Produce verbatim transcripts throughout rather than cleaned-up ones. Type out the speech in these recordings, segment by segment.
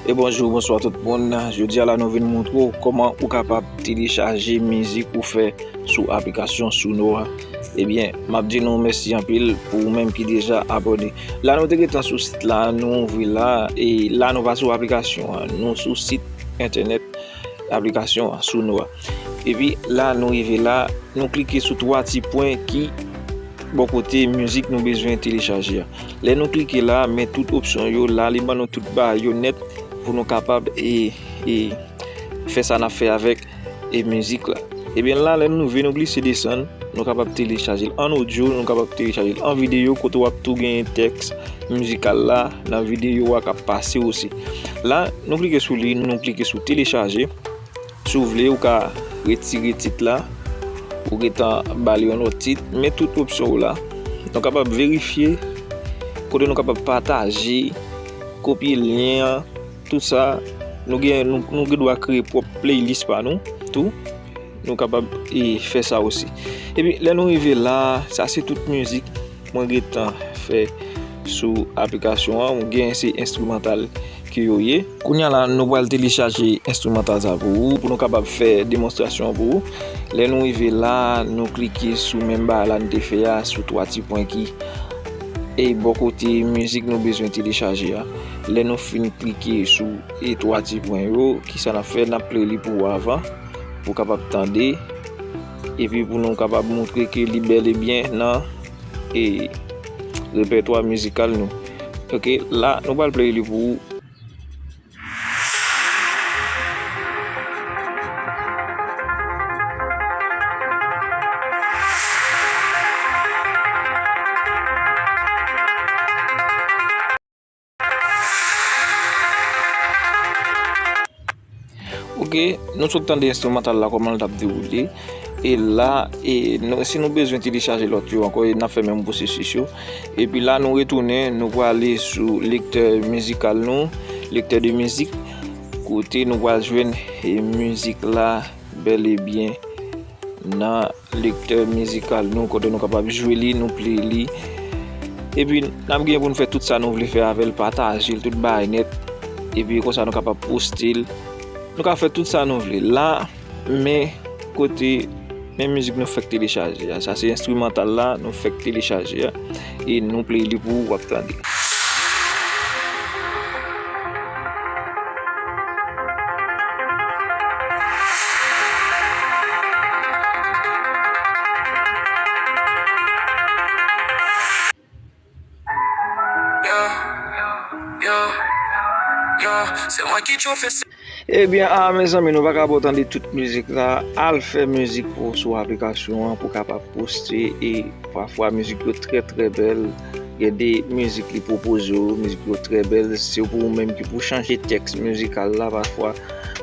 E bonjou, bonswa tout moun. Jodi a la nou vin montre w kòman ou kapab telechaje mizik ou fè sou aplikasyon Suno a. Ebyen, m ap di nou mèsi anpil pou ou menm ki deja abòne. La nou te gentan sou sit la, nou ouvri la, e la nou pa sou aplikasyon an, nou sou sit entènèt aplikasyon an, Suno a. Epi la nou rive la, nou klike sou twa ti pwen ki bò kote mizik nou bezwen telechaje a. Lè nou klike la, men tout opsyon yo la, li ban nou tout bagay yo nèt pou nou kapab e, e fè sa n ap fè avèk e mizik la. Ebyen la, lè nou rive, nou glise desann, nou kapab telechaje l an odyo, nou kapab telechaje l an videyo, kote w ap tou genyen tèks mizikal la nan videyo a k ap pase osi. La, nou klike sou li, nou klike sou telechaje. Si w vle, ou ka retire tit la, ou gentan ba l yon lòt tit, men tout opsyon w la. Nou kapab verifye kote nou kapab pataje, kopye lyen an, tout sa. Nou gen, nou, nou gen dwa kreye pwòp playlist pa nou tou. Nou kapab e, fè sa osi. Epi, lè nou rive la, sa se tout mizik mwen gentan fè sou aplikasyon an. Ou gen se enstrimantal ke yo ye. Kounye a la, nou pral telechaje enstrimantal sa pou ou, pou nou kapab fè demonstrasyon pou ou. Lè nou rive la, nou klike sou menm bagay la nou te fè a, sou twa ti pwen ki e bò kote mizik nou bezwen telechaje a. Lè nou fin klike sou e twa ti pwen yo, kisa n ap fè? N ap play li pou ou avan, pou w kapab tande, epi pou nou kapab montre ke li bèl e byen nan e repètwa mizikal nou. Ok, la, nou pral play li pou ou. Ok, nou sot tande enstrimantal la kòman l t ap dewoule. E la, e nou, si nou bezwen telechaje lòt yo ankò, e n ap fè menm pwosesis yo. Epi la, nou retounen, nou prale sou lektè mizikal nou, lektè de mizik, kote nou pral jwenn e mizik la bèl e byen nan lektè mizikal nou, kote nou kapab jwe li, nou play li. Epi, n ap gen pou n fè tout sa nou vle fè avè l, pataje l, tout bagay nèt. Epi, konsa nou kapab poste l. Nou ka fè tout sa nou vle. La, men kote, men mizik nou fèk telechaje a. Sa se enstrimantal la, nou fèk telechaje a. E nou play li pou ou, w ap tande. Ebyen, a, mezanmi, nou pa ka ba w tande tout mizik la. Al fè mizik pou w sou aplikasyon an pou w kapab poste e pafwa mizik yo trè, trè bèl. Gen de mizik li pwopoze w, mizik yo trè bèl. Se pou ou menm ki pou chanje tèks mizikal la pafwa.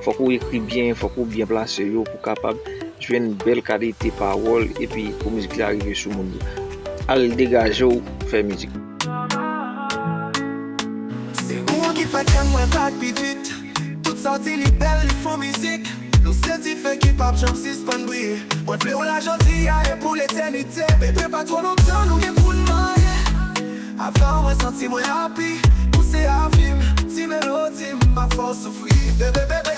Fòk ou ekri byen, fòk ou byen plase yo pou w kapab jwenn bèl kalite pawòl epi pou mizik la rive sou moun yo. Al degaje w, fè mizik. Se ou ki fè kè mwen bat pi vit. Tout sa w di li bèl, li fon mizik. Nou se dife ki p ap janm sispann briye. Mwen vle w la jodi a e pou letènite. Bebe, pa twò lontan nou gen pou n marye. Avè w mwen santi mwen happy. Ou se avi m, ti melodi m, m ap fè w soufri. Bebe, bebe,